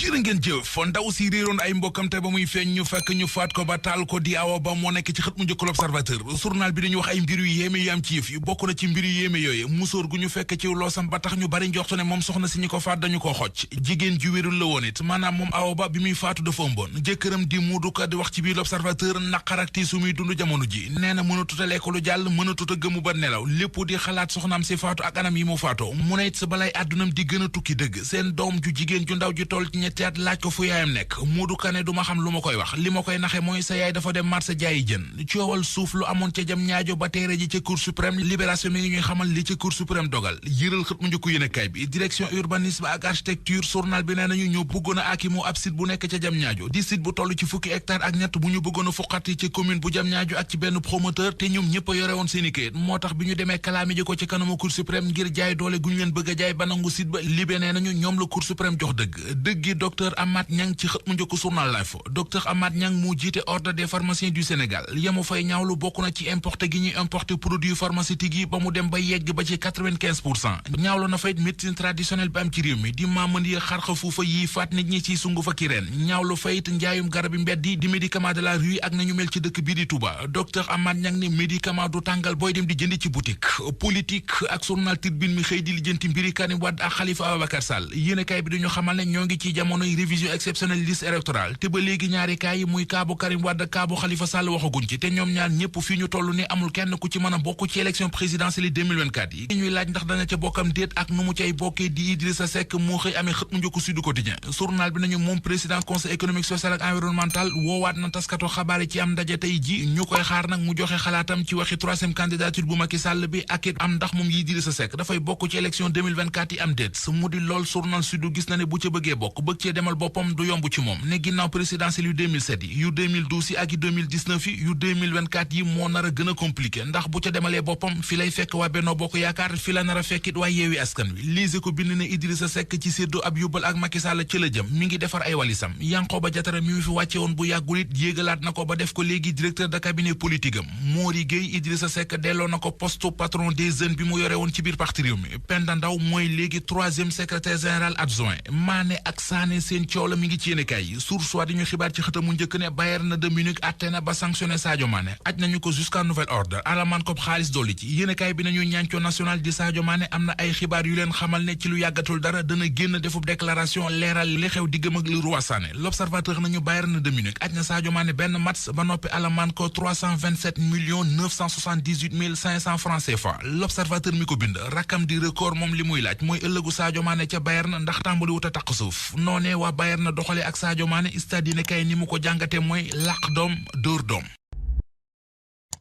jërë ngeen jëf ndaw si réeroon ay mbokkam te ba muy feeñ ñu fekk ñu faat ko ba taal ko di Awa Ba moo nekk ci xët mu njëkk l'Observateur journal bi dañu wax ay mbir yu yéeme yu am ci yëf yi bokk na ci mbir yu yéeme yooyu musóor gu ñu fekk ci loosam ba tax ñu bari njortu ne moom soxna si ñi ko faat dañu ko xocc jigéen ju wérul la woon it maanaam moom Awa Ba bi muy faatu dafa ëmboon jëkkëram di Moodu Ka di wax ci biir l'Observateur naqar ak tiis su muy dund jamono ji nee na mënatut a lekk lu jàll mënatut a gëmu ba nelaw lépp di xalaat soxnaam si faatu ak anam yi mu faatoo mu ne it sa balay àddunam di gën a tukki dëgg seen doom ju jigéen ju ndaw ji toll ci ñetti at laaj ko fu yaayam nekk Moodu Ka ne du ma xam lu ma koy wax li ma koy naxe mooy sa yaay dafa dem marché jaayi jën coowal suuf lu amoon ca jam ñaajo ba teere ji ca Cour suprême libération mi ngi ñuy xamal li ca Cour suprême dogal yëral xët mu njëkku yéenekaay bi direction urbanisme ak architecture journal bi nee nañu ñoo bëggoon a akimu ab site bu nekk ca jam ñaajo di site bu toll ci fukki hectare ak ñett bu ñu bëggoon a fuqati ci commune bu jam ñaajo ak ci benn promoteur te ñoom ñëpp a yore woon seeni kayit moo tax bi ñu demee kalaami ji ko ci kanamu Cour suprême ngir jaay doole gu ñu leen bëgg a jaay ba nangu site ba libé nee nañu ñoom la Cour suprême jox dëgg docteur Amath Niang ci xët mu njëkk journal L'Info docteur Amath Niang moo jiite ordre des pharmaciens du Sénégal yemu fay ñaawlu bokk na ci importé gi ñuy importé produits pharmaceutiques yi ba mu dem ba yegg ba ci 95% ñaawlu na fayit médecine traditionnelle bi am ci réew mi di maamandi xarxa fuufa yi faat nit ñi ciy sungu fa ki reen ñaawlu fayit njaayum garabi mbedd yi di médicament de la rue ak nañu mel ci dëkk bii di Touba docteur Amath Niang ne médicament du tàngal booy dem di jëndi ci boutique politique ak journal Tribune mi xëy di lijjanti mbiri Karim Wade ak Khalifa Ababacar Sall yéenekaay bi dañu xamal ne ñoo ngi ci jamonoy révision exceptionnelle liste électorale te ba léegi ñaari kaay yi muy kaabu Karim Wade kaabu Khalifa Sall waxaguñ ci te ñoom ñaar ñëpp fii ñu toll ni amul kenn ku ci mën a bokk ci élection présidentielle 2024 yi ñuy laaj ndax dana ca bokkam déet ak nu mu cay bokkee di Idrissa Seck moo xëy amee xët mu njëkk Sud Quotidien journal bi nañu moom président conseil économique social ak environnemental woowaat na taskatu xabaar yi ci am ndaje tey ji ñu koy xaar nag mu joxe xalaatam ci waxi troisième candidature bu Macky Sall bi ak it am ndax moom yi Idrissa Seck dafay bokk ci élection 2024 yi am déet mu di lool journal Sud gis na ne bu ca bëggee bokk bëgg cee demal boppam du yomb ci moom ne ginnaaw présidentielle yu 2007 yi yu 2012 yi ak yu 2019 yi yu 2024 yi moo nar a gën a compliqué ndax bu ca demalee boppam fi lay fekk waa Benno Bokk Yaakaar fi la nar a fekkit waa Yewwi Askan Wi lise ko bind ne Idrissa Seck ci séddoo ab yóbbal ak Macky Sall ci la jëm mi ngi defar ay walisam Yankhoba Diattara mi fi wàcce woon bu yàggul it yéegalaat na ko ba def ko léegi directeur de cabinet politique am Mori Gueye Idrissa Seck delloo na ko poste patron des jeunes bi mu yore woon ci biir parti réew mi Penda Ndaw mooy léegi 3e secrétaire général adjoint Mané ak Sané seen coow la mi ngi ci yéenekaay yi Source A di ñu xibaar ci xëtamu njëkk ne Bayern de Munich atte na ba sanctionné Sadio Mané aj nañu ko jusqu'à nouvel ordre alamaan ko xaalis dolli ci yéenekaay bi nañu ñancoo national di Sadio Mané am na ay xibaar yu leen xamal ne ci lu yàggatul dara dana génn defub déclaration leeral li xew diggam ak Leroy Sané L'Observateur nañu Bayern de Munich aj na Sadio Mané benn match ba noppi alamaan ko 327 millions 978 mille 500 francs CFA L'Observateur mi ko bind rakkam di record moom li muy laaj mooy ëllëgu Sadio Mané ca Bayern ndax tàmbali wut a taq suuf noonee waa Bayern na doxale ak Sadio Mané stade yi ne kay ni mu ko jàngate mooy làq doom dóor doom